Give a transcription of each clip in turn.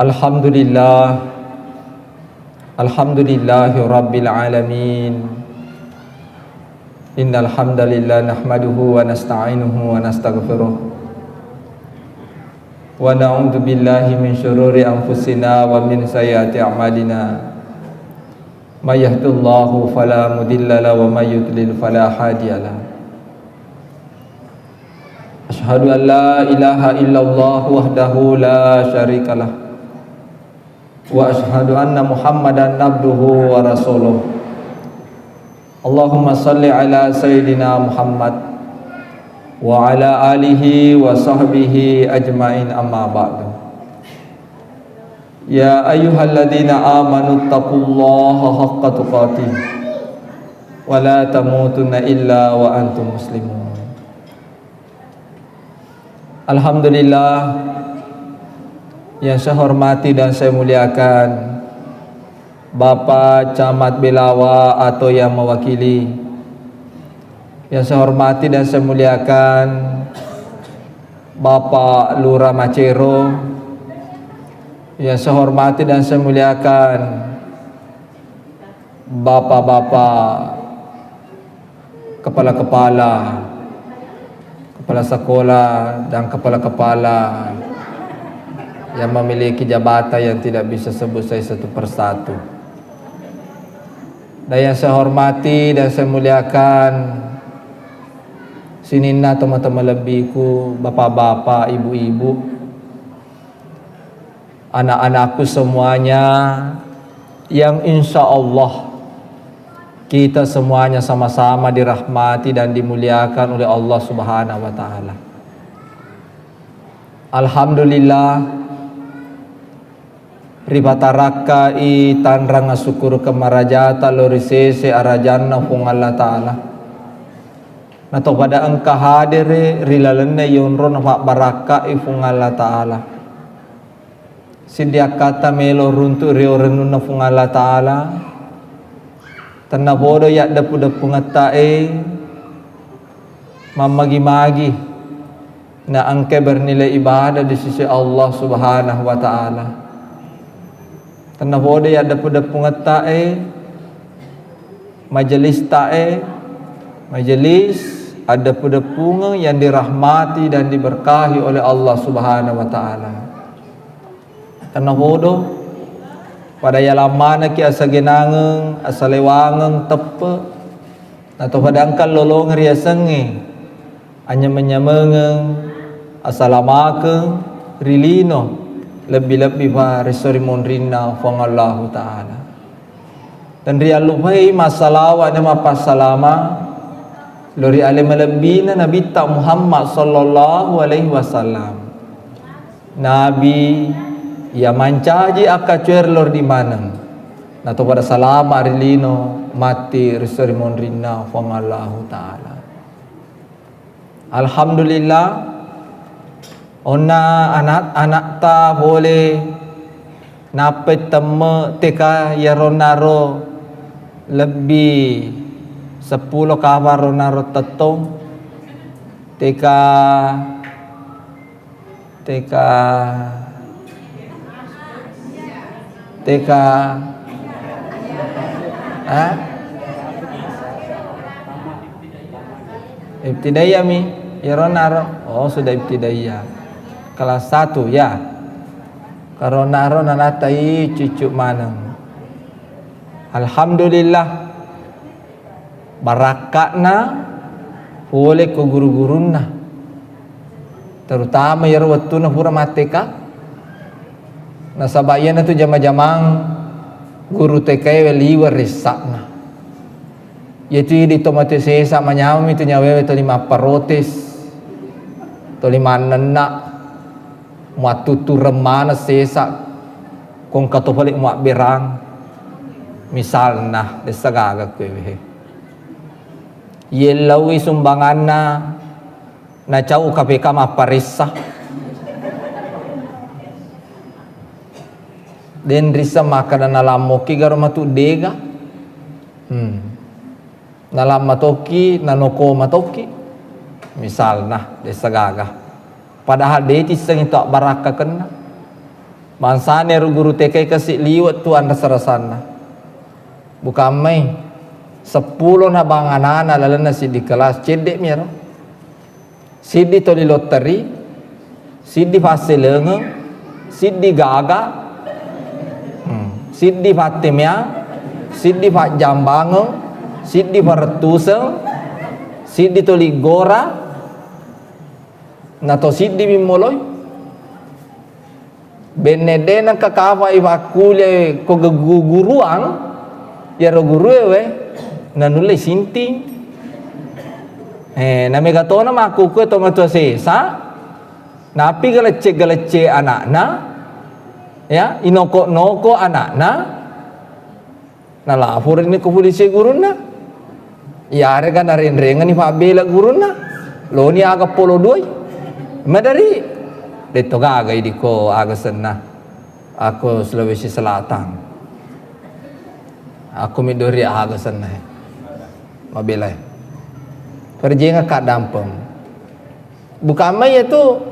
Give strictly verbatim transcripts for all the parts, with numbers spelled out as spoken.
Alhamdulillah. Alhamdulillahi rabbil alamin. Innal hamdalillah nahmaduhu wa nasta'inuhu wa nastaghfiruh. Wa na'udzu billahi min syururi anfusina wa min sayyiati a'malina. May yahdihillahu fala mudilla lahu wa may yudlil fala hadiya lahu. Asyhadu an la ilaha illallah wahdahu la syarikalah. Wa asyhadu anna Muhammadan abduhu wa rasuluh. Allahumma salli ala sayyidina Muhammad wa ala alihi wa sahbihi ajmain, amma ba'du. Ya ayyuhalladzina amanu taqullaha haqqa tuqatih wa la tamutunna illa wa antum muslimun. Alhamdulillah, yang saya hormati dan saya muliakan Bapak Camat Belawa atau yang mewakili, yang saya hormati dan saya muliakan Bapak Lurah Macero, yang saya hormati dan saya muliakan Bapak-bapak, kepala-kepala, kepala sekolah, dan kepala-kepala yang memiliki jabatan yang tidak bisa sebut saya satu persatu. Dan yang saya hormati dan saya muliakan sininna teman-teman lebbiku, bapak-bapak, ibu-ibu, anak-anakku semuanya yang insya Allah kita semuanya sama-sama dirahmati dan dimuliakan oleh Allah Subhanahu wa Ta'ala. Alhamdulillah, ripatarakkai tanrang asukkurukeng marajata lao ri sese arajanna Puang Allah Ta'ala. Nato pada engka hadere ri lalenna yonro napabbarakkai Puang Allah Ta'ala. Siddi akkatta melo runtu ri orennunna Puang Allah Ta'ala. Tennapodo yaddeppu-deppungetta e mammagi-magi na engka bernilai ibadah di sisi Allah Subhanahu wa Ta'ala. Tennapodo yaddeppu-deppungetta e, majelis tae, majelis addeppu-deppungeng yang dirahmati dan diberkahi oleh Allah Subhanahu wa Ta'ala. Tennapodo pada yalammanaki asagenangeng, asalewangeng, teppe, nato pada engka lolongeng riasengnge anyameng-nyamengeng, asalamakeng ri lino, lebbi-lebbi pa ri esso ri monrinna Puang Allahu Ta'ala. Dan riallupai massalawa na mappassalama lao ri ale malebbina Nabitta Muhammad sallallahu alaihi wasallam. Nabi iya mancaji akkacoe ri lordi maneng, nato pada salama ri lino matti ri esso ri monrinna Puang Allahu Ta'ala. Alhamdulillah, onna anak-anakta pole nappai temme T K, iyaronnaro lebbi seppulo kapang ronnaro tettong T K, T K, T K, ha? Ibtidaiyah mi, iyaro naro. Oh, sudah ibtidaiyah. Kelas satu ya. Karo naro nanatai cucu maneng. Alhamdulillah. Barakka'na pole ko guru-gurunna, terutama iyaro wettunna pura matteka. Nasaba iyanatu jama-jamang guru T K e liwe rissa'na. Iyatu idi to mate sesa manyameng mi tu nyawewe toli mapparotes, toli mannenna, mattuttureng maneng sesa, ko engka to pale muabberang. Misalna, dessa gaga kuewe. Yellauwi sumbanganna, nacau K P K mapparessa. Den risseng makkeda nalammoki garo matu dega. Hmm. Nalamma tokki, nanoko matokki. Misalna, dessa gaga. Padahal de tissengi to abbarakkakenna. Bangsana ero guru T K kasi liwe' tu anrasa-rasanna. Bukammai seppulo na bang anana lalenna siddi kelas, cedde'mi ero. Siddi toli lotteri, siddi fasselengeng, siddi gaga, hmm, siddi fattemea, siddi fajjambangeng, siddi farettuseng, siddi toli gora, na to siddi mimmoloi. Benne de' nengka kafa ifakkuliah ko ge-, gu-, guruang, iyaro gurue we, nanulle sinting. Eh, namega tona makkukue to matua sesa, napi galecce-galecce anakna, ya, inoko-noko anakna, nalaporini ko polisi gurunna. Iyarega narenrengeni fabbela gurunna. Loni aga polo duai. Madari. Detto gaga idi ko aga senna. Ako Sulawesi Selatan. Ako midori aga senna. Mabela. Perjenga kadampeng. Bukamma iyatu,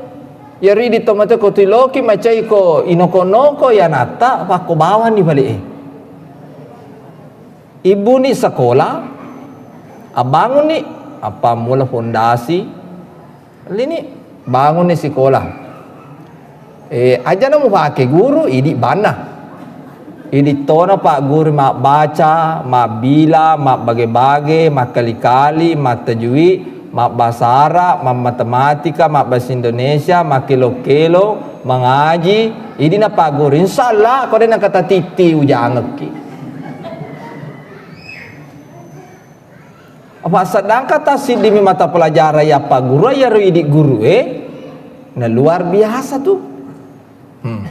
iyaro idi tomatoa ko tuloki macai ko inoko-noko iyanatta, pakko bawanni bale'e. Ibbuni sekolah, abbangunni, appammula fondasi, lini, bangunni sikola. Eh, ajana mufake guru, idi banna. Idi tona pagguru mabbaca, mabbila, mabbage-bage, makkali-kali, mattajui, mabbasa Arab, mammatematika, mabbasa Indonesia, makkelo-kelo, mangaji, idi napagguru. Insya Allah, ko de' nengka tatitti ujangekki. Apa sedangkan tassiddimi mata pelajaran yappagguru, iyaro idi gurue, na luar biasa tu. Hmm.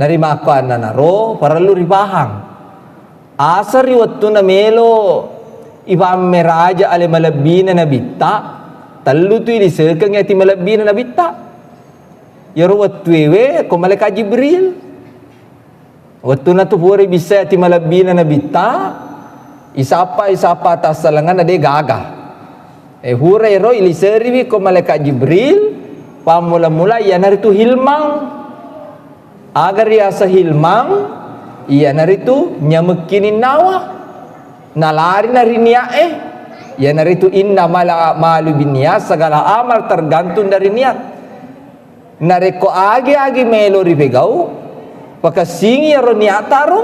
Narimakkuannanaro parellu ripahang. Aseri wettunna melo ifammeraja ale malebbina nabitta, tellu tu ilisekengngi ati malebbina nabitta. Iyaro wettuewe ko malaikat Jibril. Wettunna tu pura ibissai ati malebbina nabitta, isappa, isappa tassalenganna de' gaga. Eh, pura ero iliseriwi ko malaikat Jibril, pammula-mula iyanaritu hilmang. Aga riaseng hilmang, iyanaritu nyamekkininnawa. Nalarina ri nia'e, iyanaritu innamal a'malu binniyat, segala amal tergantung dari niat. Narekko agi-agi melo ripegau, pakessingi iyaro niatta ro.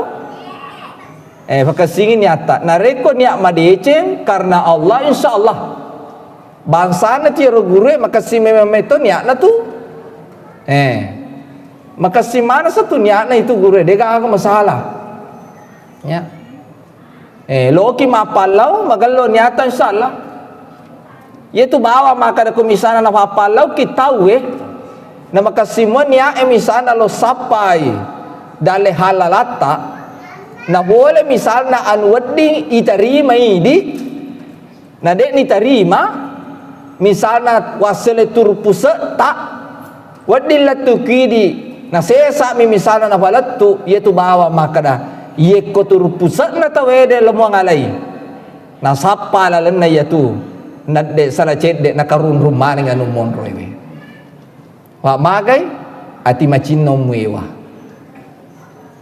Eh, pakessingi niatta. Narekko niat madeceng karena Allah, insya Allah. Bangsana tiro gurue makessing memang meto niatna tu. Eh, makessing maneng satu niatna itu gurue, de' gaga masalah. Ya. Eh, loki mappallau, magello niatta, insya Allah. Iyatu bawang makkeda ko misalna napappallauki tauwe, namakessing mua niae misalna lo sappai dalle halalatta, na pole misalna anu wedding itarimai di, na de' nitarima, misalna wassele turu puse'ta, wedding lettuki di, nasesa'mi misalna napalettu, iyatu bawang makkeda, iyekko turu puse'na tauwe de' lo muangalai. Nasappa lalenna iyatu, nadde' sala cedde' nakarunrung maneng anu monroewe. Wa magai ati macinna muewa.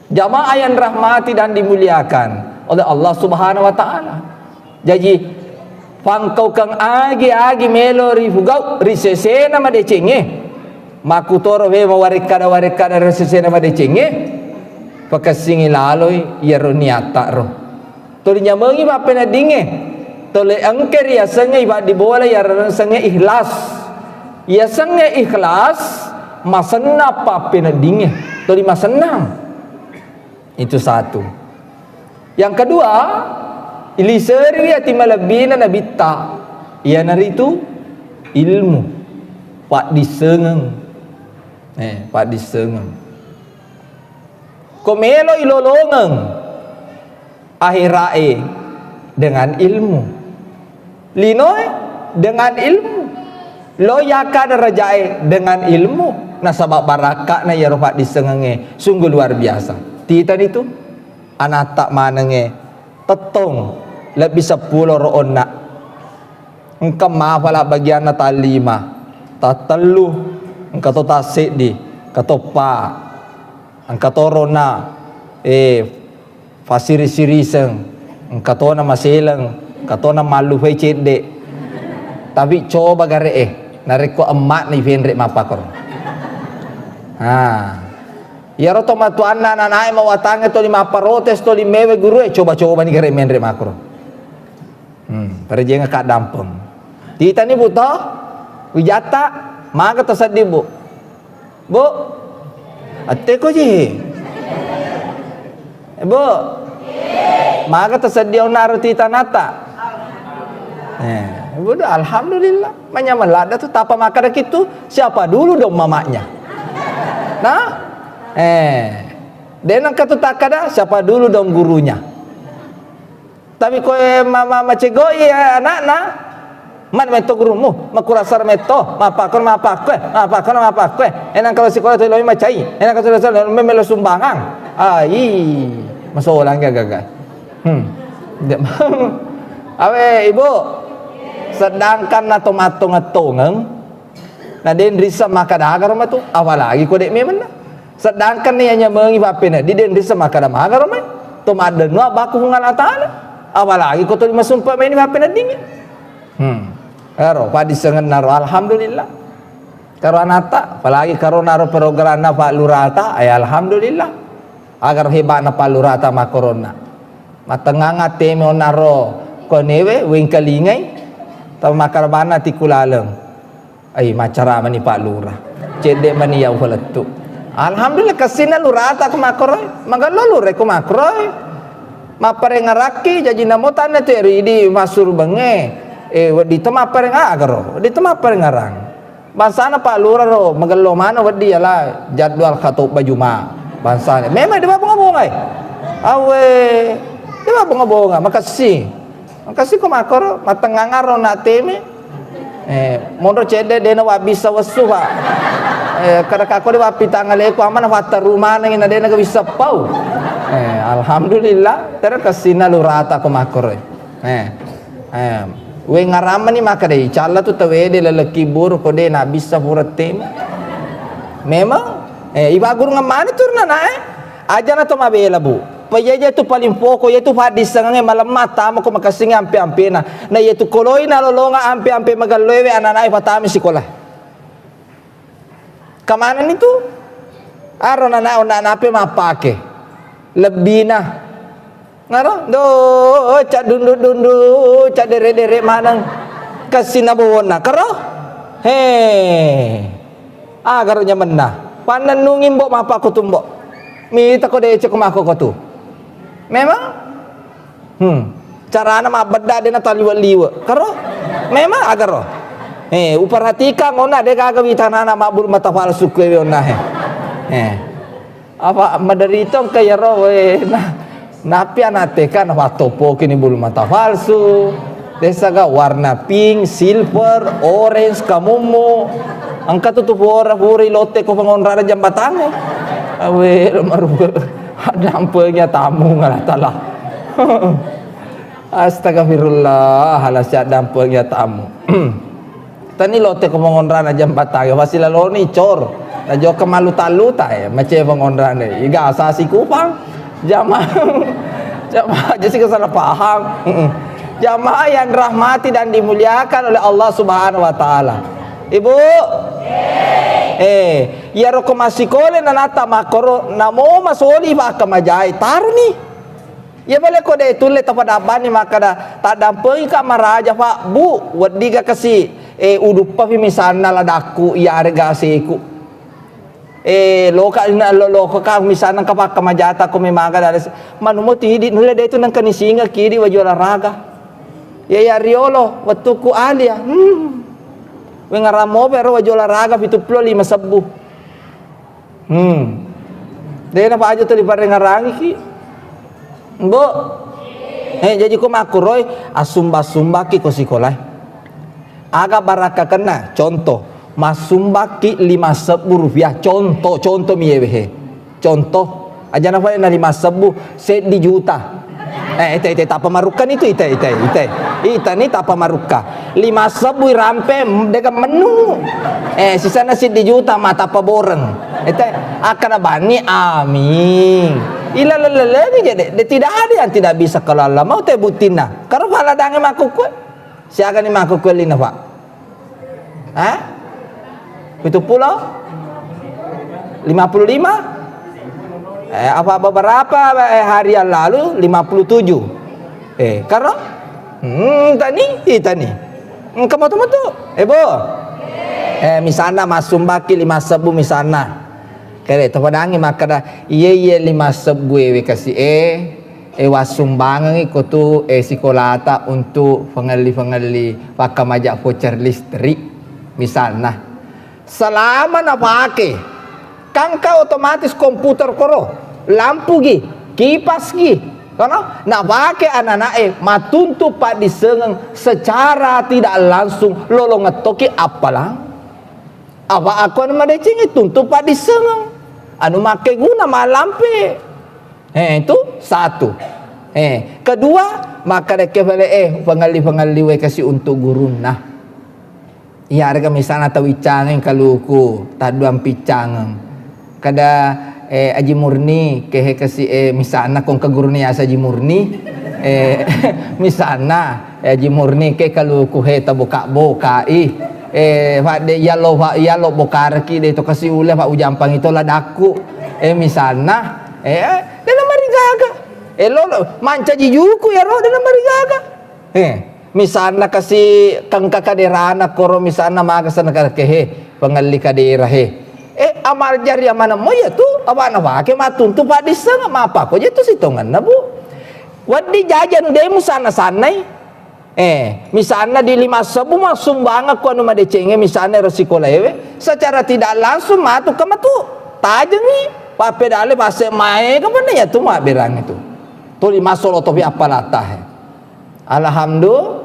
Jamaah yang rahmati dan dimuliakan oleh Allah Subhanahu wa Ta'ala. Jaji, pangkaukeng agi-agi melo rifugau ri sesena madecengnge. Makkutoro we mawarekkada-warekkada ri sesena madecengnge. Pakessingi laloi iyaro niatta ro. Tuli nyamengi mappeneddingnge. Tuli engke riasengnge ifaddibola iyaro riasengnge ikhlas. Iyasengnge ikhlas, masennang pappeneddingnge. Tuli masennang. Itu satu. Yang kedua, iliseriwi ati malebbina nabitta. Iyanaritu ilmu. Paddissengeng. Eh, paddissengeng. Ko melo ilolongeng aherae dengan ilmu. Linoe dengan ilmu. Lo yaka darajae dengan ilmu. Nasaba barakka'na iyaro paddissengengnge sungguh luar biasa. Titani tu anatta manengnge tettong lebbi seppulo ro onna. Engka mafala bagianna tallima, tattellu, engka to tasseddi, engka to eppa. Engka torona, eh, fasiri-siriseng, engka tona maseleng, engka tona mallufai cedde. Tapi coba gare'e, narekko emma'na ifenre mappakoro. Ha. Iyaro to matuanna anak-anak'e mawatangnge toli mapparotes, toli mewe gurue, coba-cobani gare menre makoro. Hmm, parejengeng kaddampeng. Titani, Bu, to? Wijatta, maga to seddi, Bu? Bu? Atteko ji. Eh, Bu? Maga to seddi onnaro titanata? Eh, Bu, alhamdulillah. Manyameng ladda tu, tapa makkada kitu, siapa dulu dong mamanya? Nah? Eh, de nengka tu takkada, siapa dulu dong gurunya? Tapi koe ma-, ma-, macegoi anakna, man metto gurumu, makurasar metto, mapakon, mapakkoe, mapakon, mapakkoe. Enang kalau sekolah tu lomi macai, enang kalau sekolah lomi melo sumbangan. Ai, masolang gaga. Hmm. Awe, Ibu, sedangkan nato mattong-tongeng, na den risseng makkada aga ro matu, apalagi ko de memenna. Sedangkan ni anya mengi pappenedding, den risseng makkada maga ro mai. To maddennu abbaku Puang Allah Taala. Apalagi ko to masumpa meni pappeneddingnge. Hmm. Ero, padissengenna ro, alhamdulillah. Karo anata, apalagi karo naro programna Pak Lurata, ay alhamdulillah. Agar hebatna Pak Lurata makkoronna. Matenganga teme onaro konewe, wengkalingai, tau makkarabanna tikku laleng. Ai, macara mani Pak Lurah. Cedde mani ya ufalettu. Alhamdulillah, kessinna lurata ko makkoroi. Magello lure ko makkoroi. Mapparengarakki, jaji namo tanna tu ridi massurubengnge. Eh, wedding to mappareng agaro, wedding to mapparengarang. Bangsana Pak Lurah ro, magello mana wedding yala jadwal khatobba Juma. Bangsana. Memang de babonga-bonga, eh. Awe, de babonga-bonga, makasih. Makasih ko makkoro, matengangaro na teme. Eh, monro cedde dena wabbissa wessu, Pak. Eh, kada kako de wappitangaleku amana fatta rumah nang ina dena gabissa pau. Eh, alhamdulillah, tera kessinna lurata ko makkoro. Eh, eh, wengaramani makkadai, calla tu tawede lalekki buru ko de nabissa pura teme. Memang, eh, iba guru ngemani turna na, eh. Ajana to mabela, Bu. Pajaja tu paling pokok, yaitu faddissengengnge malemma tama ko makessingnge ampe-ampena. Na yaitu koloi nalolonga ampe-ampe magelloewe ananae fatami sikola. Kamanani tu? Aro nana onna nape mappake. Lebbina. Ngaro? Do, caddundu-dundu, caddere-dere maneng. Kessinna bowonna. Karo? He. Agaro nyamenna. Pannennungi, Mbok, mappakutu, Mbok. Mita ko decek ko makko ko tu. Memang? Hmm. Carana mabbedda dena taliwe-liwe. Karo? Memang agaro. Eh, uperhatikan onna de gaga witanana mabbulu mata palsu kuewe onna he. Eh. Apa maderito engka iyaro, we, na, napi anak T K na fattoppokini bulu mata palsu. Desaga warna pink, silver, orange, kamummu. Engka tu tu pura pura ilotte ko pengonrana jambatangnge. Awe, maruwe. Adampengi atamu ngalatala. Astagfirullah, halasi adampengi atamu. Tani lotte ko mongonrana jambatangnge, fasilaloni cor. Najoka maluta-luta, eh, mace mongonrana. Iga asasi kupang. Jamaah. Jamaah aja sih salah paham. Mm-mm. Jamaah yang dirahmati dan dimuliakan oleh Allah Subhanahu wa Ta'ala. Ibu? Eh, iyaro ko massikole nanata makkoro, namo masoli pakkamajai, taruni. Iya bale ko de tulle tapadabbanni makkada, taddampengika maraja, Pak, Bu, weddiga kasi, eh, uduppafi misalna ladakku, iyarega aseku. Eh, loka, lo-, loka ka misalna ka pakkamajata ko memaga dare se-, manumo tidi nulle de tu nengka nisinga kidi waju olahraga. Iya, iya riolo, wettukku alia. Hmm. Wengarammo pero waju olahraga pitu pulo lima sebbu. Hmm. Dena pa aja tuli parengarangiki. Mbok. Eh, jaji ko makkuroi, assumba-sumbaki ko sikolae. Aga barakkakenna, contoh, massumbaki lima sebbu rupiah, contoh, contoh miyewe he. Contoh, ajana fale na lima sebbu, seddi juta. Eh, ite, ite, tappa marukka ni tu, ite, ite, ite. Ita ni tappa marukka. Lima sebbu irampe, mm, deka mennu. Eh, sisana siddi juta ma tappa boreng. Ite, akkana bani, amin. Ila lele-, lele je, de, de, tidak ada yang tidak bisa kalau Allah mau, te buttinna. Karo pala dange makkukue. Siaga ni makkukue lina, Pak? Hah? Pitu pulo? Lima puluh lima? Eh, apa beberapa, eh, hari yang lalu, lima puluh tujuh. Eh, karo? Hmm, tani, ih, tani. Engka moto-moto. Eh, bo. Eh, misalna massumbaki lima sebbu misalna. Kere, topadangi makkada, iye, iye lima sebbu ewe kasi e, e, wassumbangengi ko tu, e, sikolata untuk pengelli-pengelli pakkamaja voucher listrik, misalna. Selama napake, kan ka otomatis komputer koro, lampu gi, kipas gi, kono napake anak-anak e, matuntu paddissengeng secara tidak langsung, lolongettoki appalang. Apa aku anu madeceng tuntu paddissengeng. Anu makkeguna malampe. Eh, itu satu. Eh, kedua, makkadekke pale, eh, pengelli-pengelli we kasi untuk gurunna. Iya, arega misalna tau iccangeng kaluku, tadduang piccangeng. Kada, eh, Aji Murni, kehe kasi, eh, misalna kongka guruni asa Aji Murni, eh, misalna, eh, Aji Murni, ke kaluku he taboka-bokai, eh, fadde yalo, fa-, yalo bokaraki de to kasi ule fa ujampangi to ladakku, eh, misalna, eh, de namarigaga, eh, lolo, mancaji juku yaro de namarigaga. Eh, misalna kasi kengka kaderana koro misalna maga sana ke he, pengelli kadera he. Eh, amal jariah maneng mo iya tu, apa nafake matuntu paddisseng, mapako je tu sitongenna, Bu. Wedding jaji anu de musanna-sannai. Eh, misalna di lima sebbu massumbangeng ko anu madecengnge, misalna ero sikolaewe, secara tidak langsung matu ke matu. Tajengi, pappedale passe maega penne ya tu mabberang itu. Tuli massolo topi appalata he. Alhamdulillah.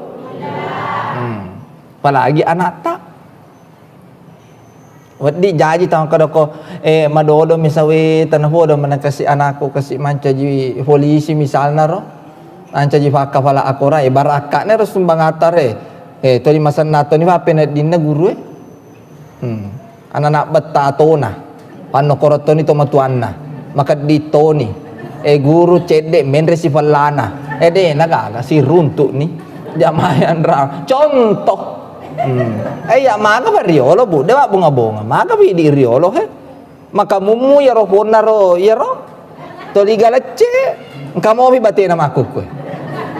Hmm. Apalagi anatta. Wedding jaji tau kada ko, eh, madodo misawe tanapodo mana kasi anakku kasi mancaji polisi misalna ro. Mancaji fakkafala akora, eh, barakkane ro sumbangata re. Eh, tuli masenna toni pappeneddinna guru e. Hmm. Anana betta tona. Panno korottoni to matuanna. Makeddi toni. E guru cedde menre sifellana. E de nagaga siruntuk ni. Jamaah yang ra-, contoh. Hmm. E ya maga pa riolo, Bu. Dewa bunga-bunga. Maga pi di riolo he. Maka mummu yaro ponna ro, yaro. Toli galecce, engka mopi batena makkukkue.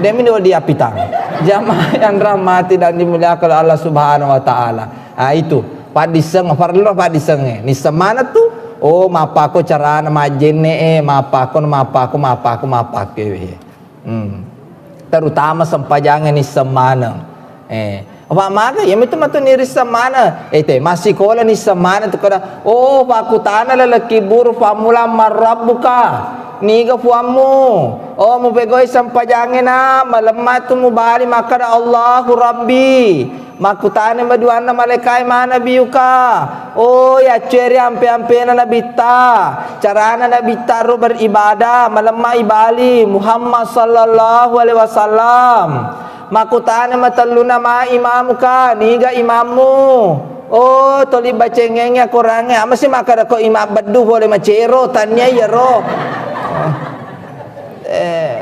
Demi dua diapitang. Jamaah yang rahmati dan dimuliakan oleh Allah Subhanahu wa Ta'ala. Ah, itu. Paddisseng, parellu paddissengnge. Nisseng maneng tu, oh, mappako carana majjenne e, mappako, mappako, mappako, mappako, eh. Hmm. Terutama sempajangnge nisseng maneng. Eh, apa maga? Iya mitu matu nirisseng maneng. Eh, te, massikola nisseng maneng tu kada, oh, pakkutana laleng kiburu pammula, "Man rabbuka?" Niga puammu? Oh, mupegoi sempajangnge na, malemma tu mubali makkada, "Allahu Rabbi." Makkutana maduanna malaikae, "Man nabiyuka?" Oh, yaccueri ampe-ampena nabitta. Carana nabitta ro beribadah, malemma ibali, "Muhammad sallallahu alaihi wasallam." Makkutana matelluna, "Man imamuka?" Niga imammu? Oh, toli bacengengnge akorangnge. Amasi makkada ko imam beddu pole macero, tania iyaro. Eh,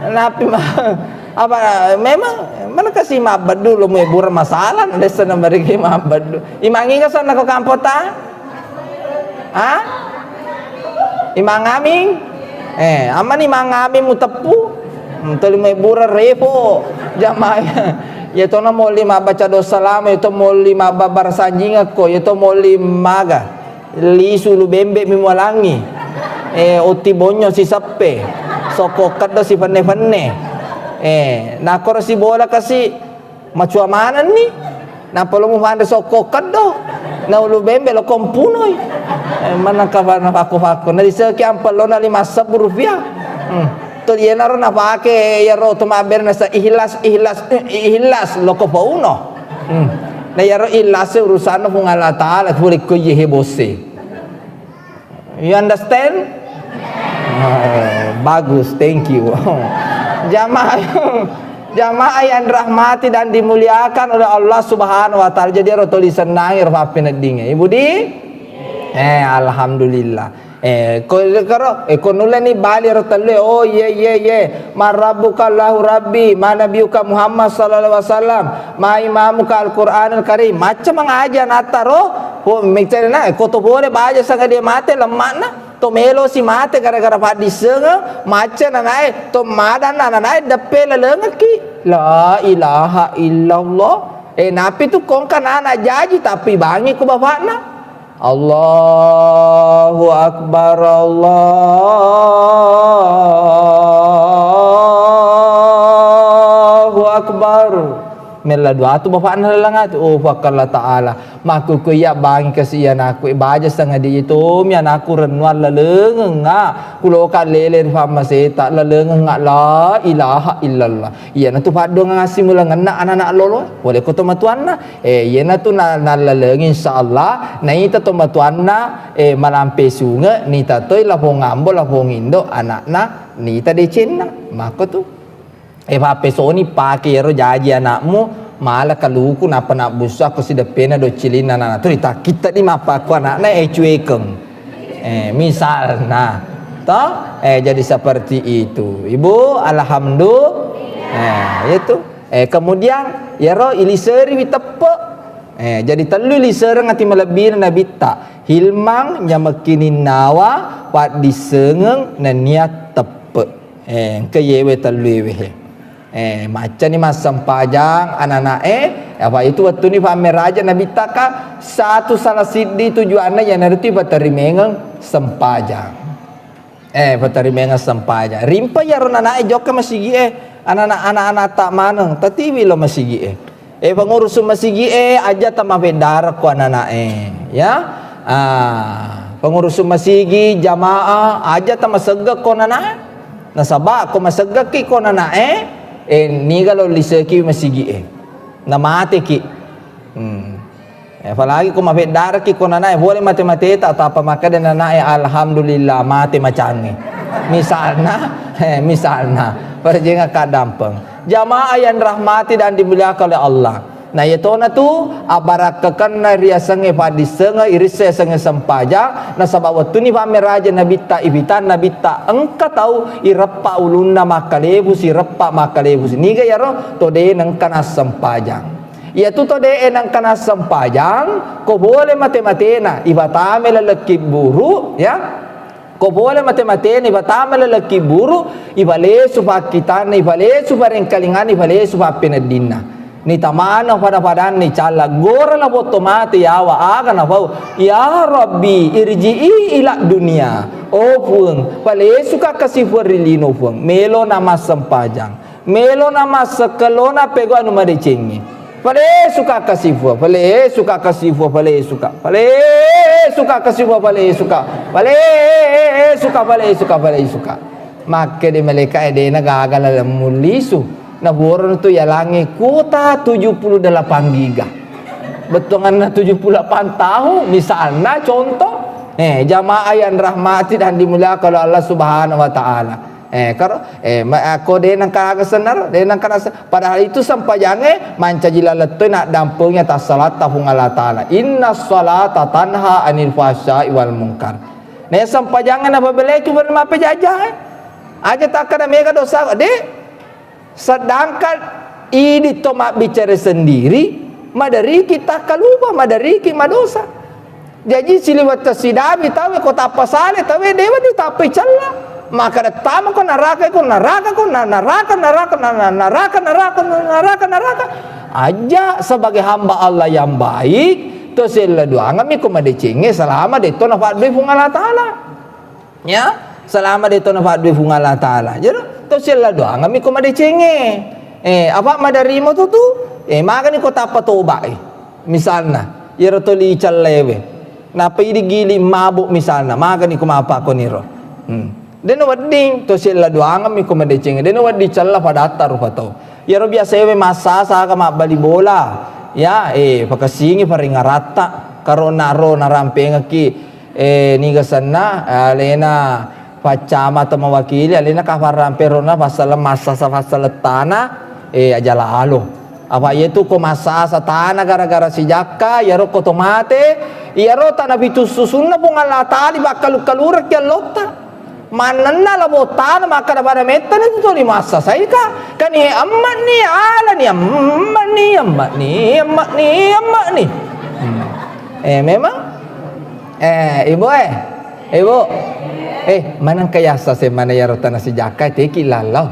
napi ma-, apa, memang mana kasi mabbeddu lo mebura masalah, desa na mereka mabbeddu. Imangi ka sana ko kampota? Ha? Imang Aming? Eh, aman Imang Aming muteppu? Hmm, toli mebura repo. Jamaah. Ya tona molli mabbaca dosa lama, ya to molli mabbabar sanjingekko, ya to molli maga. Lisu ulu bembe mi mualangi. Eh, otti bonyo siseppe. Sokko keddo sifenne-fenne. Eh, nakoro sibola kasi macua manenni. Nappa lo mufanre sokko keddo. Na ulu bembe lo kompunoi. Eh, manakka na fakko-fakko. Na diseki ampelona lima sebbu rupiah. Hmm. To iyanaro napake iyaro to mabbere nasa ikhlas, ikhlas, eh, ikhlas loko pauno. Hmm. Na iyaro ikhlas urusanna Puang Allah Taala, pura ko iye he bosse. You understand? Eh, bagus, thank you. Jamaah, jamaah yang dirahmati dan dimuliakan oleh Allah Subhanahu wa Ta'ala. Jadi, ero toli sennang, ero pappeneddinge. Ibu di? Eh, alhamdulillah. Eh, ko, karo, eh, ko nulle ni bali ero tellue. Oh, iye, iye, iye. Man rabbuka? Allahu rabbi. Man nabiyuka? Muhammad sallallahu alaihi wasallam. Ma imamuka? Al-Qur'anul Karim. Macca mangaji anatta ro. Ho, misalna, eh, ko to pole baja sanga dia mate, lemmakna. To melo si mate gara-gara paddissengeng, macca nanae, to madanna nanae deppe lalengekki. La ilaha illallah. Eh, napi tu kongka nana jaji, tapi bangi ku bapakna. Allahu Akbar, Allahu Akbar. Mella dua tu bapakna lalang ati. Oh, fakkalla ta'ala. Makkukku iya bangi kasi iya anakku, eh, baja sangadi itomi anakku rennuang lalengengnga. Kuloka lele ri fammaseta, lalengengnga la ilaha illallah. Iyanatu paddoangeng assimulangenna anak-anak lolo, pole ko tomatuanna. Eh, iyanatu na-, nallalengi insyaallah, naita tomatuanna, eh, malampe sunge, nita toi lapong ambo, lapong indo, anakna, nita decenna. Makko tu. Eh, pappesoni pake ero jaji anakmu, mala kaluku nappa nabbussa ko sideppena doccilinna anakna. Tu ritakkitta di mappakko anakna, eh, cuekeng. Eh, misalna, toh? Eh, jadi seperti itu. Ibu, alhamdulillah. Eh, itu. Eh, kemudian, yero iliseriwi teppe. Eh, jadi tellu ilisereng ati malebbina nabitta. Hilmang, nyamekkininnawa, paddissengeng, nennia teppe. Eh, engka yewe tellu ewe he. Eh, maccani massempajang anana'e, apa itu wettuni fammeraja nabitta ka, satu salah siddi tujuanna iyanaritu ipaterimengeng sempajang. Eh, ipaterimengeng sempajang. Rimpa iyaro nana'e jokka masigi'e, anana-, anak-anakta maneng, tatiwi lo masigi'e. Eh, pengurus masigi'e, aja tamafeddarekko anana'e, ya. Ah, pengurus masigi, jamaah, aja tamaseggekko nana'e. Nasaba ko maseggekki ko nana'e, eh, niga lo liseki masigi'e. Namateki. Hmm. Eh, apalagi ko mafeddarekki ko nana'e, pole mate-mateta, tappa makkeda nana'e, "Alhamdulillah, mate macangnge." Misalna, eh, misalna, perjengakka dampeng. Jamaah yang dirahmati dan dimuliakan oleh Allah. Nah, iyatona tu, abarakkakenna riasengnge paddissengnge, irisse yasengnge sempajang, nasaba wettuni fammeraja nabitta, ipitan nabitta, engka tau ireppa ulunna makkalebusi, ireppa makkalebusi. Niga iyaro? To de nengka nassempajang. Iyatu to de nengka nassempajang, ko pole mate-matena, ipatame laleng kibburu, ya. Ko pole mate-matena, ipatama laleng kibburu, ipalesu pakkitanna, ipalesu parengkalinganna, ipalesu pappeneddinna. Nitamana pada-padanna icalla, gora lapong to mate yawa, aga napau, "Ya Rabbi, irji'i ila dunia." Oh Puang, palesuka kasi Puang ri lino Puang. Melo namassempajang. Melo namassekka lona pegau anu madecengnge. Palesuka kasi Puang, palesuka kasi Puang, palesuka. Palesuka kasi Puang, palesuka. Palesuka, palesuka, palesuka. Makkeda malaika'e, "Dena gaga laleng mullisu." Napurono tu yalangnge kuota tujuh puluh delapan giga. Bettuanganna tujuh puluh delapan tahun, misalna contoh. Eh, jamaah yang rahmati dan dimuliakan oleh Allah Subhanahu wa Ta'ala. Eh, karo, eh, ma-, ako de nengka aga sennaro, de nengka nase-, padahal itu sempajangnge mancaji lalettoi naddampengi atas salatta Puang Allah Ta'ala. "Inna salata tanha anil fahsya'i wal munkar." Ne sempajangnge napabeleki beri mapejajae. Aja takkada mega dosa, de. Sedangkan idi to mabbicara sendiri, maderiki takkalupa, maderiki madosa. Jaji siliweng tessidawi tawe ko tappa sale tawe dewa ditappai cella. Maka tama ko naraka ko naraka ko na-, naraka, naraka, na-, na-, naraka, naraka, na-, naraka, naraka. Aja sebagai hamba Allah yang baik, to sella doangammi ko madecengnge selama detto nafaddue Puang Allah Ta'ala. Ya, selama de to nafaddue Puang Allah Ta'ala. Jadi, to sella doangammi ko madecengnge. Eh, apa maderimo tu tu? Eh, magani ko tappa toba, eh. Misalna, iyaro toli cellaewe. Napa idi gili mabuk misalna, magani ko mapakkoniro. Hmm. Dena wedding, to sella doangammi ko madecengnge. Dena wedding cella padatta rupa tau. Iyaro biasaewe massasa aga mabbali bola. Ya, eh, pakessingi paringaratta. Karona ro narampengekki eh, niga senna, eh, alena, Paccama atau mawakili, alena kafarramperona passaleng massasa passaleng tana, eh, aja lalo. Apa iyetu ko massasa tana gara-gara sijakka, iyaro ko to mate, iyaro tana pitu susunna Puang Allah Taala bakkalu-kalurekki allotta. Mannenna labo tana makkada pada mettani tu toli massasaika. Kani emma'ni, alani emma'ni, emma'ni, emma'ni, emma'ni. Hmm. Eh, memang? Eh, ibu eh. Ibu. Eh, maneng kayassa semana iyaro tana sijakka teki lallau.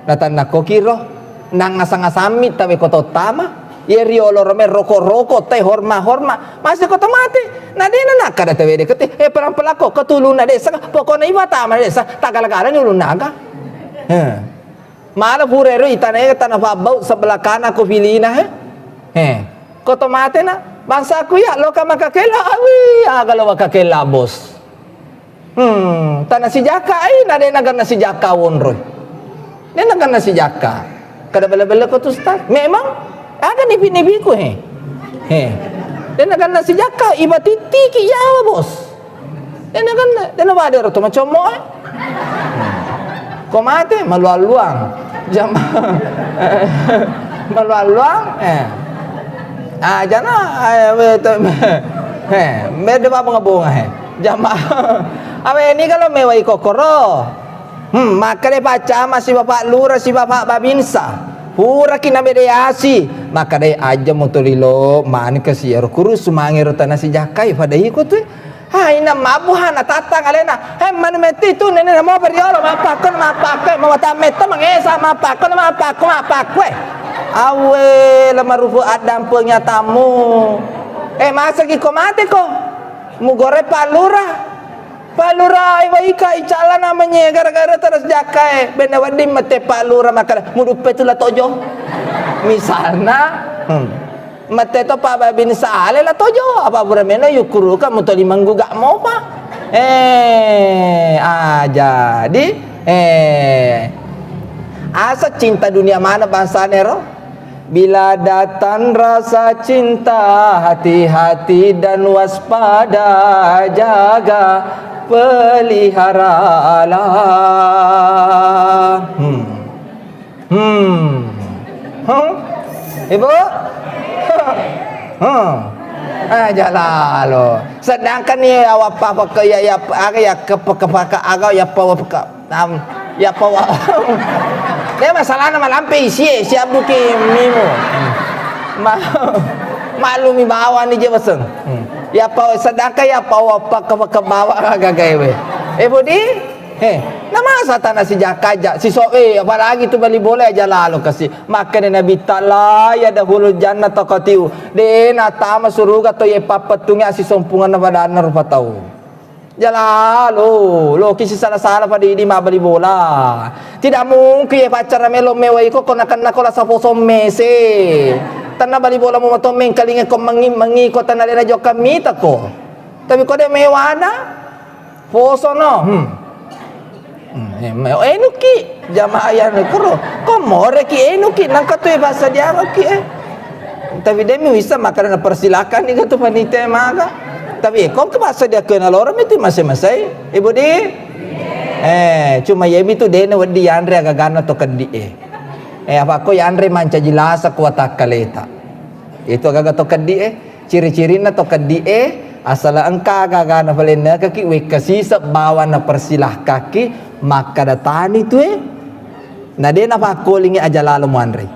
Natanna kokiro. Nang asang-asammi tabe ko tottama. Iya riolo rome roko-roko tai horma-horma. Masih ko to mate. Na dena nakkada tawede kete. Eh, pelang-pelako ketuluna desa. Pokokna iwa tama desa. Tagala-gala ni ulun naga. Eh. Mala pura ero itana ega tana pabbau sebelah kana ko filina, he. He. Ko to mate na, bangsaku ya, loka makakela, awi, aga lo makakela, bos. Hmm, tana sijakka, ai, na dena ganna sijakka wonroi. Dena ganna sijakka. Kada bela-bela ko tu, Ustaz. Memang, aga nipi-nipiku, he. He. Dena ganna sijakka, iba tittiki, yawa, bos. Dena kan, dena wadero to macommo, eh. Ko mate, maluang-luang. Jama-, maluang-luang, eh. Ah, jana, eh, we-, to-, eh, beda apa ngabonga, eh. Jama-, awe ni kalau mewai kokoro. Hmm, maka deh Pak Camat si Bapak Lurah si Bapak Babinsa. Pura kina beda asi. Maka deh aja mutolilo, mani kasi ero kurus, mangero tanah si jakai, pada iko tuh. Ha, ina mabuha na tattang alena. He, manu metti tu nene namo beriolo, mappakko, mappakko, mawata metta mangesa, mappakko, mappakko, mappakko, eh. Awe, la marufu addampeng nyatamu. Eh, masa ki ko mate ko? Mugore Pak Lurah. Pak Lurah, eh, waika, icala namanya gara-gara terus jakai. Benda wedding mete Pak Lurah makala muduppe tu la tojo. Misalna, hmm. Mette to Pak Babinsa ale la tojo, apa pura meno yukkuruka mutoli mengguga mopa. Eh, ah, jadi, eh, asa cinta dunia mana bangsane ro? Bila datang rasa cinta, hati-hati dan waspada, jaga, peliharalah. Hmm. Hmm. Huh? Ibu? Huh. Ah, jalalo. Sedangkan ni awak papa ke ya, ya, aga ya, ke, ke, ke, aga ya, pa, ke, am, ya, pa, wa. Dia masalahnya malampe isi, eh, siap buki mimu. Ma-, maklumi bawang ni je beseng. Hmm. Ya, pa, sedangkan ya, pa, wa, pa, ke, ke, bawa aga, aga, we. Eh, Budi? He, namasa tana sijakaja, siso, eh, apalagi tu bali bola aja lalo kasi. Makkeda Nabi ta, "La yadkhulul jannata qatiu." De natama suruga to ye pappettungi asisompunganna padanna rupa tau. Jalalo, loki sisala-sala pada idi mabbali bola. Tidak mungkin ye pacara melo mewai ko, ko nakenna ko lasa posong mese. Tanna bali bola mu mato mengkalinga ko mengi, mengi ko tanna dena jokka mita ko. Tapi ko de mewana, Posono, hmm. Hmm, eh, me-, enuki, jamaah yang kero. Ko moreki enuki, nangka tu bahasa diaroki, eh. Tapi demi bisa makanan persilakan ni tu panitia maga. Tapi, eh, ko ke bahasa dia kena lorong itu masih-masih, Ibu di? Eh, cuma yemi tu dene wedi yanre agagana to kedi, eh. Eh, apa ko yanre mancaji lasa kuat akkaleta. Itu agaga to kedi, eh. Ciri-cirinna to keddi'e, asala engka aga-agana falennekaki, wekka siseng bawang napersilahkakki, makkada tani tue, na de napakkolingi aja lalo muanrei.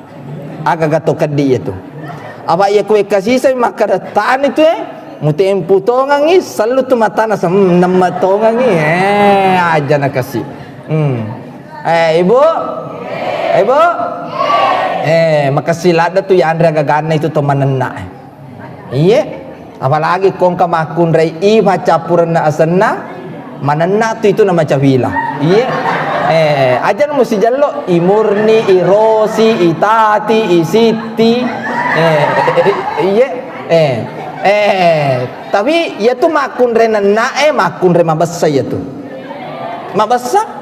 Aga-aga to keddi iyatu. Apa iya ku wekka siseng makkada tani tue, mutempu tongengi, sellu tu matana sem-, nemme tongengi, eh, aja nakasi. Hmm. Eh, Ibu? Ibu? Eh, makassi ladde tu yanre aga-aganna itu to manenna, eh. Iye, apalagi ko engka makkunrai i paccappurenna asenna, manenna tu itu namacavila. Iye. Eh, aja musi jello, i Murni, i Rosi, i Tati, i Sitti. Eh, iye. Eh, eh, tapi iyatu makkunrai nenna e, makkunrai mabessa iyatu. Mabessa?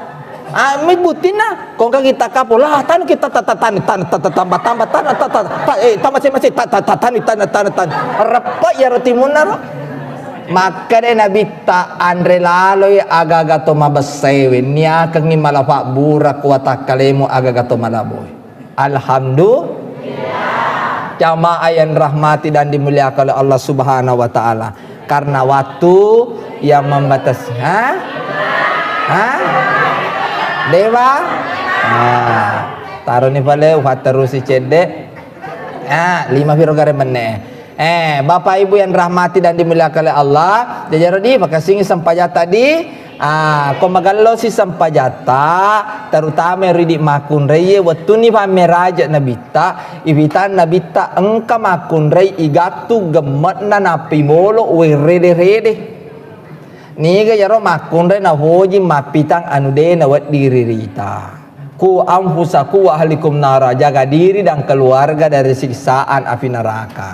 Ah, mi buttinna, ko engka kita kapo, lah, tanu kita ta-, ta-, tani, tani, ta-, ta-, tambah, tambah, tana, ta-, ta-, ta-, eh, tambah, masih, masih, ta-, ta-, ta-, tani, tana, tana, tani. Reppe' iyaro timunna ro. Makkeda Nabitta, anre laloi aga-aga to mabessaewe, niakengngi mala fabbura ko watakkalemu aga-aga to malaboe. Alhamdulillah. Jamaah yang rahmati dan dimuliakan oleh Allah Subhanahu wa Ta'ala. Karena waktu yang membatasi. Ha? Ha? Dewa? Nah, taroni pale, ufatterusi cedde. Ah, lima piro gare menne. Eh, Bapak Ibu yang rahmati dan dimuliakan oleh Allah, jajaro di, makasih sempajang tadi. Ah, ko magello si sempajatta, terutama ridi makkunraie, wettunni fammeraja Nabitta, ipitan Nabitta engka makkunrai igattu gemme'na nappi bolo we rede-rede. Niga yaro makkunrai nafoji mappitang anu de nawedding ririta. Ku anfusakum wa ahlikum nara, jaga diri dan keluarga dari siksaan api neraka.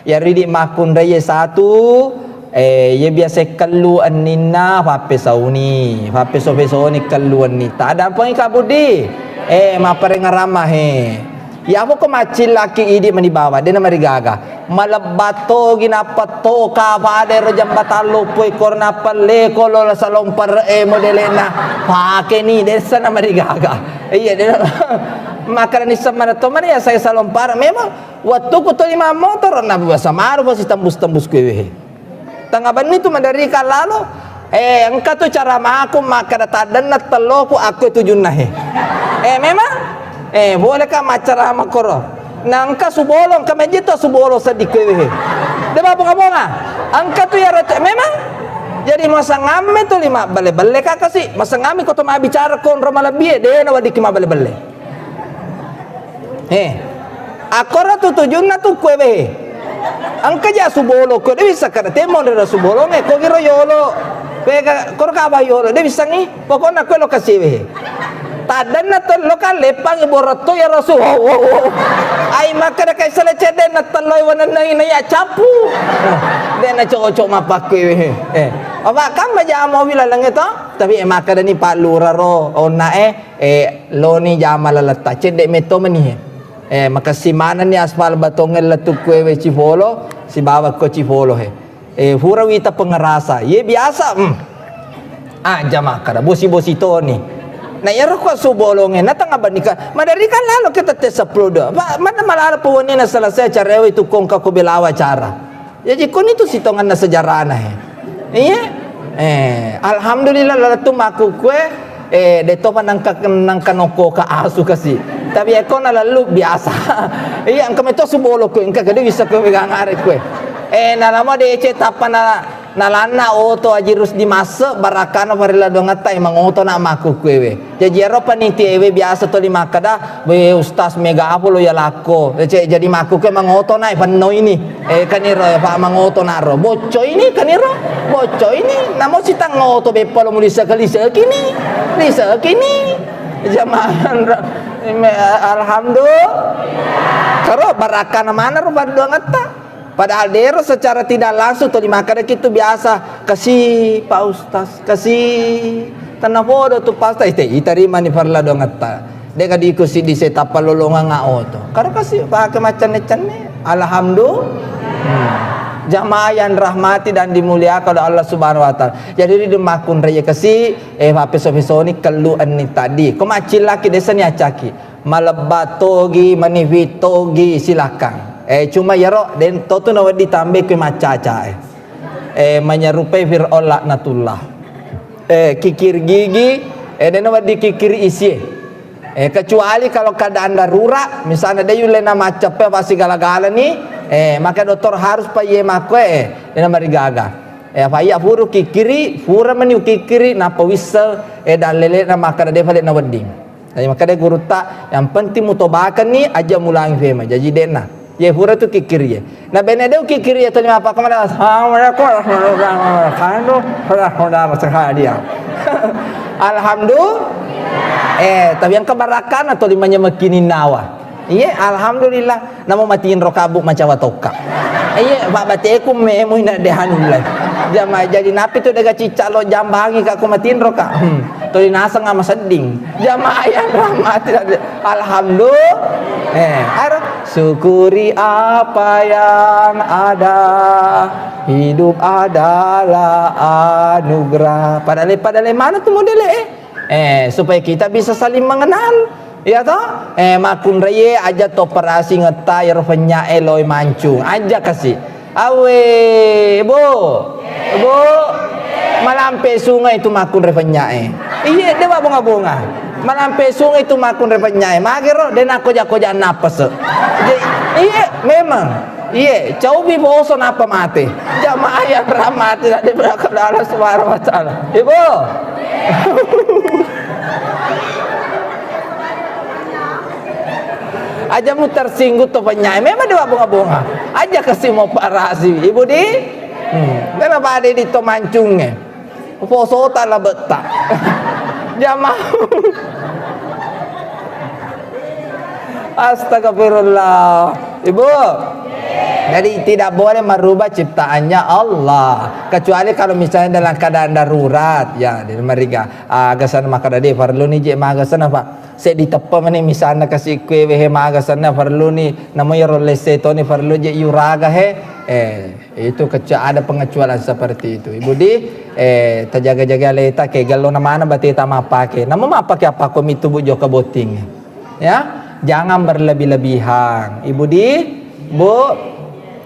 Yaridi makkunrai satu, eh, ye biasa kellu enninna, fappesauni, fappeso-pesoni kellu ennita. Ada apa Kak Budi? Eh, maparengerama he. Iyamo ko maccillaki idi mani bawang, de namarigaga. Malebba togi nappa toka pada ero jembatang loppo e, koro nappa leko lo salompar e modelena. Pakeni, dessa namarigaga. Iya, de. Makkeda nisseng mana to mana ya saya salompar. Memang wettuku tuli mammotoro na biasa maru pasti tembus-tembus kuewe. Tengnga benni tu maderri kallalo. Eh, engka tu caramaku makkeda taddenna telloku akko tujunna he. Eh, memang? Eh, bolehkah maccarama koro? Na engka subolo, engka mejji to subolo seddi kuewe he. De mabonga-bonga. Engka tu yaro te-, memang? Jadi masangamme tu lima belle-belle kakasi. Masangamme ko to mabbicara konro malebbie, de na weddikki mabelle-belle. Eh, akkora tu tujunna tu kue be. Engka ja subolo kue, de bisa kada temo de subolonge, ko giro yolo. Kue ka, koro kaba yolo, de bisa ngi. Pokokna kue lokasi be. Taddanna to loka lepang borotto ya rasu. Wow, wow, wow. Ai makkeda kai sele cedde na telloi wananna ina ya capu. De na cocok mapakkue be. Eh, apa kan baja mobil laleng to? Tapi eh, makkeda ni Pak Lurah ro, onna eh. Eh, loni jama laletta, cedde metto meni he. Eh, makessing manenni aspal batongeng lettu kuewe Cifolo, sibawa ko Cifolo he. Eh, fura wita pengerasa. Ye biasa, hmm. Ah, jama kada bosi-bosi toni. Na yero ko subolonge, na tengah bandika, maderika lalo ke tette sepuluh do. Pak, mana malala pawani na selesai acara ewe tu kongka ko belawa acara. Jaji koni tu sitonganna sejarahna he. Iya. Eh, alhamdulillah lalettu makkukue, eh, de topa nangka, nangka nokko ka asu kasi. Tapi eko na lalu biasa. Iya, engka meto subolo kue, engka gede bisa kue wegang are kue. Eh, nalamo de ce tappa na, nalanna oto Aji Rusdi masse, barakana farilla dongetta, emang oto na makkukue we. Jaji ero panitia ewe biasa toli makkeda, "We, Ustaz, mega apa lo ya lakko?" Eh, cek, jadi makku ke mangoto na, eh, penno ini. Eh, kaniro, eh, Pak, mangoto na ro. Bocco ini, kaniro. Bocco ini. Namo sitang ngoto beppa lo mulisa ke lisa kini. Lisa kini. Jamaah ro. Ime, alhamdulillah. Karo barakana mana ro pada doang etta. Padahal dero secara tidak langsung tuli makkeda kitu biasa, "Kasi, Pak Ustaz, kasi." Tenna podo tu Pak Ustaz, ite, itarimani farla dongetta. Deka diku siddi se tappa lolongang oto. Karo kasi pake maccanne-canne. Alhamdulillah. Hmm. Jamaah yang rahmati dan dimuliakan oleh Allah Subhanahu wa Ta'ala. Jadi di makkunrai kasi, eh, fappeso-pesoni kellu enni tadi. Ko maccillaki desa ni accaki. Malebba togi, manifi togi, silakan. Eh, cuma yaro, den totu nawedding tambai kui maccaca, eh. Eh, menyerupai Fir'aun laknatullah. Eh, kikir gigi, eh, den nawedding kikir isie. Eh, kecuali kalau keadaan darurat, misalnya de yulle na maccappe apa sigala-gala ni, eh, maka dokter harus pa iye makkue, eh, den namarigaga. Eh, apa iya furu kikiri, fura meni kikiri, nappa wisseng, eh, dallele na makkeda de fale nawedding. Jadi makkeda gurutta, yang penting mutobakenni aja mulangi fema. Jaji de'na. Ye pura tu kikiri ye. Na bene de kikiri ye tuli mapakka mala, "Assalamualaikum warahmatullahi wabarakatuh." Saudara-saudara sekalian. Alhamdulillah. Eh, tapi yang kebarakana tuli manyamekini nawa. Iye, alhamdulillah. Namo matinro kabu macawa tokka. Iye, Pak Bateku memu ina de hanullai. Jama jadi napi tu dega cicca lo jambangi ka ko matinro ka. Hmm. Tuli naseng ama sedding. Jamaah yang rahmati, alhamdulillah. Eh, aro, Syukuri apa yang ada, hidup adalah anugerah. Pada le, pada le mana tu modele, eh? Eh, supaya kita bisa saling mengenal, ya toh? Eh, makkunraie aja to parasingetta ero fennya'e loi mancung. Aja kasi. Awe, Bu. Bu. Malampe sungai tu makkunrai fennya'e. Iye, de' wa bonga-bonga. Malampe sungai tu makkunrai fennya'e. Magero, de' nakkoja-koja nappase. Je-, iye, memang. Iye, caubi poso nappa mate. Jamaah yang rahmati dan dimuliakan Allah Subhanahu wa Ta'ala. Ibu. Aja mu tersinggung to fennya'e. Memang de' wa bonga-bonga. Aja kasi mo parasi. Ibu di? Hmm. Memang pada di to mancungnge. Posota labetta. Jamaah. Astagfirullah. Ibu. Jadi tidak boleh merubah ciptaannya Allah. Kecuali kalau misalnya dalam keadaan darurat, ya, di mariga. Aga sana makkeda de' parellu ni je' maga sana, Pak. Seddi teppa mani misalna kasi kue wehe maga sana parellu ni, namo iyaro lesse toni parellu je' yuraga he. Eh. Itu kecua-, ada pengecualian seperti itu. Ibu di, eh, tajaga-jaga aleta ke, gellona mana bateta mappake. Namo mappake appakko mitu Bu jokka botting. Ya, jangan berlebih-lebihan. Ibu di, Bu,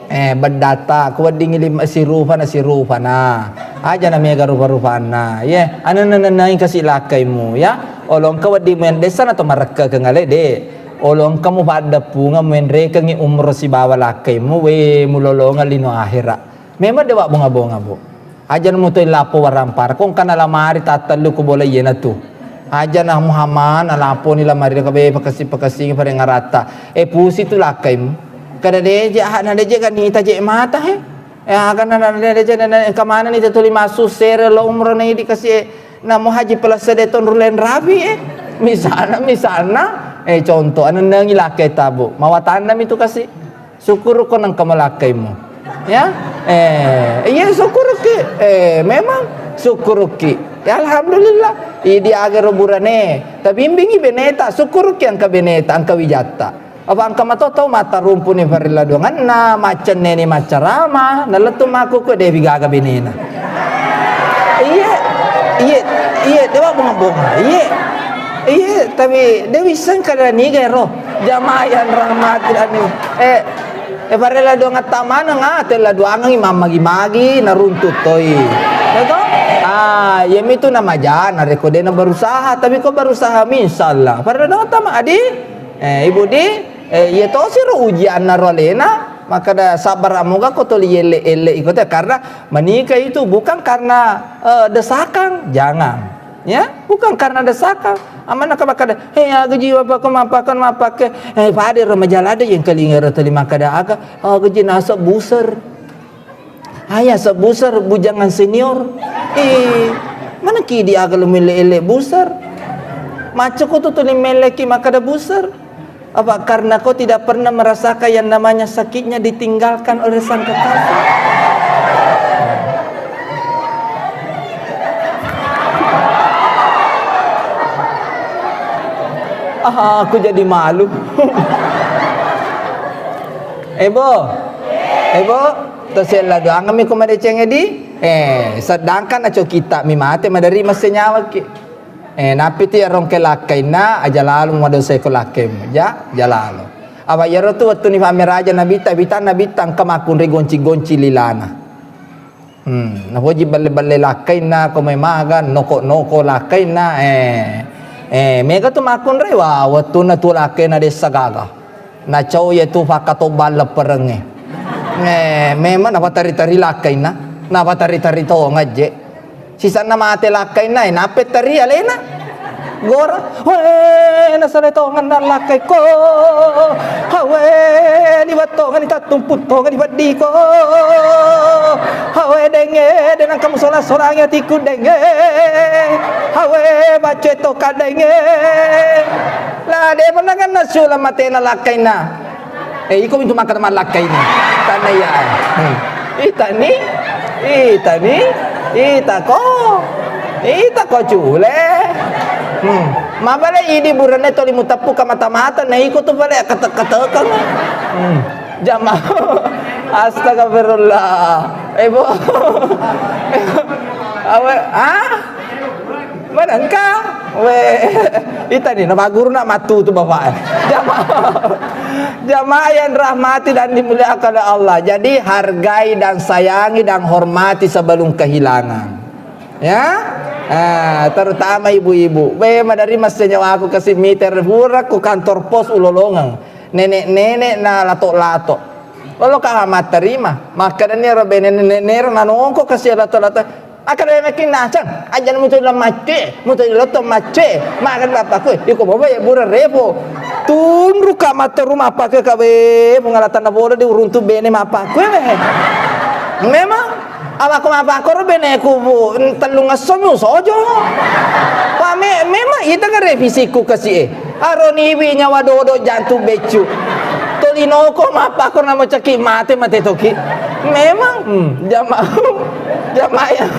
eh, beddata, ku weddingi lim-, sirufana, sirufana. Aja na mega rufa-rufanna. Ye, anenna-nenna kasi lakkaimu, ya. Olo engka wedding mendessa na to marekke kengale de'. Olo engka mu paddeppungeng menrekengi umro sibawa lakkaimu, we, mulolongeng lino ahera. Memang de' wa bonga-bonga, Bu. Aja na mutoi lappo warampara. Ko engkana lamari tattellu ko bola iyena tu. Aja na Muhammad, na lappo ni lamari ka be pakessing-pakessingi parengaratta. E pusi tu lakkaimu. Kada de' je' aha na de' je' ganita je' mata he. E aga na, na de' je' na, na engka maneng ni te tuli massu sere lo umro na idi kasi e. Namo haji pelesse de' tonru lenrapi e. Misalna, misalna. E contoh, anennengi lakkai ta, Bu. Mawatanna mi tu kasi. Sukkurukko nengka malakkaimu. Ya? Eh, iya sukkurukki. Eh, memang sukkurukki. Ya, alhamdulillah. Idi agaro burane. Tabimbingi beneta, sukkurukki engka beneta, engka wijatta. Apa engka mato tau mattarumpu ni farilla duanganna, maccenne ni maccarama, nalettu makkukkue dewi gaga benena. Iye, iye, iye, dewa bunga-bunga. Iye. Iye, tapi de wisseng kada niga ero. Jamaah yang rahmati ani. Eh, eh, farella doang atta maneng, ah, tella doangengi mammagi-magi, naruntut toi. Ya toh? Ah, iya mitu namajana, reko dena berusaha, tapi ko berusaha mi, insyaallah. Farella doang atta ma-, adi? Eh, ibu di, eh, iya tosi ro ujianna ro alena, makkada sabar moga ko toli elle-elle iko te, karena menikah itu bukan karena, eh, desakan, jangan. Ya, bukan karena desakan. Amanna ka makkada, "He, aga ji wapakko mappakko mappake." Eh, padero majalade yang kelinga ro toli makkada aga, "Aga ji nasa buser." Aya sebuser bujangan senior. Eh, mana ki di aga lu melle-elle buser? Macco ko tu tuli melleki makkada buser. Apa karena kau tidak pernah merasakan yang namanya sakitnya ditinggalkan oleh sang kekasih? Ah, aku jadi malu. Ebo, Ebo, tosella doangmi ko madeceng edi. Eh, sedangkan acokitta mi mate maderi messe nyawaki. Eh, nappi tu iyaro engka lakkainna, aja lalo madosai ko lakkaimu. Ja, ja lalo. Apa iyaro tu wettuni fammeraja nabitta, bitanna bitta engka makkunrai gonci-gonci lilana. Hmm, napoji balle-balle lakkainna, ko mai maga, noko-noko lakkainna, eh. Eh, mega tu makkunrai, wa, wettunna tu lakkainna dessa gaga. Nacau iya tu fakkatobbang lepperengnge. Eh, memang napatari-tari lakkainna, napatari-tari tongeng je. Sisanna mate lakkainna, eh, napettari alena. Gora, we, nasare tongenna lakkaiko. Hawe, liwat tongeng, tattumpu tongeng, dipeddiko. Hawe, denge, denang kamu sola-solangi atiku, denge. Hawe, bacce toka, denge. La, de pernah kan nasula matena lakkainna. Eh, iko mintu makkada mallakkaini. Tanna iya. Hmm. Itani, itani, itako, itako cule. Hmm. Mabale idi buranna toli muteppu ka mata-mata, na iko tu pale kate-, katekeng. Hmm. Jama-, astagfirullah. Eh, bo. Awe, ah? Mana engka? We, itani, nama guru nak matu tu bapak. Jama-, jamaah yang rahmati dan dimuliakan oleh Allah. Jadi, hargai dan sayangi dan hormati sebelum kehilangan. Ya? Ah, terutama ibu-ibu. Be, madari masse nyawaku kasi miter pura ku kantor pos ulolongeng. Nenek-nenek na lato-lato. Lolo ka matterima. Makkedani ro bene nenek-nenek nanongko kasi lato-lato. Akkeda makin nacang. Ajana mutu ila macce, mutu ila to macce. Makan bapakku, iko bobo ya bura repo. Tunru ka matteruma apa ke kabe, pengalatanna bodo di uruntu bene mapakku, eh. Memang Awakku mapakkoro beneku, Bu, tellung esso mi usojo. Pa me-, memang ita gare fisikku kasi e. Aroniwi nyawa dodo jantung beccu. Tolinoko mapakkoro namo cekki mate, mate toki. Memang, hmm, jama-, jamaah yang,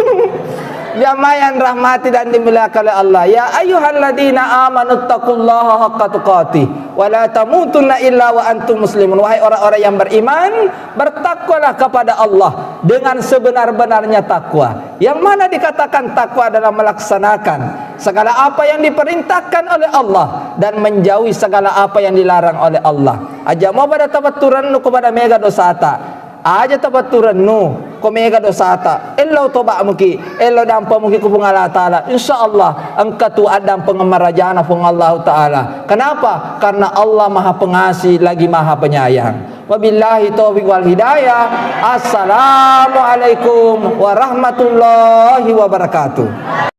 jamaah yang rahmati dan dimuliakan oleh Allah. Ya ayyuhalladzina amanu taqullaha haqqa tuqatih wa la tamutunna illa wa antum muslimun. Wahai orang-orang yang beriman, bertakwalah kepada Allah dengan sebenar-benarnya takwa. Yang mana dikatakan takwa adalah melaksanakan segala apa yang diperintahkan oleh Allah dan menjauhi segala apa yang dilarang oleh Allah. Aja mo pada tabatturannu ko pada mega dosata. Aja tabatturannu ko mega dosata. Ello toba muki, ello dampa muki ku Puang Allah Ta'ala. Insya Allah, engka tu addampengeng marajana Puang Allah Ta'ala. Kenapa? Karena Allah Maha Pengasih lagi Maha Penyayang. Wabillahi taufiq wal hidayah. Assalamualaikum warahmatullahi wabarakatuh.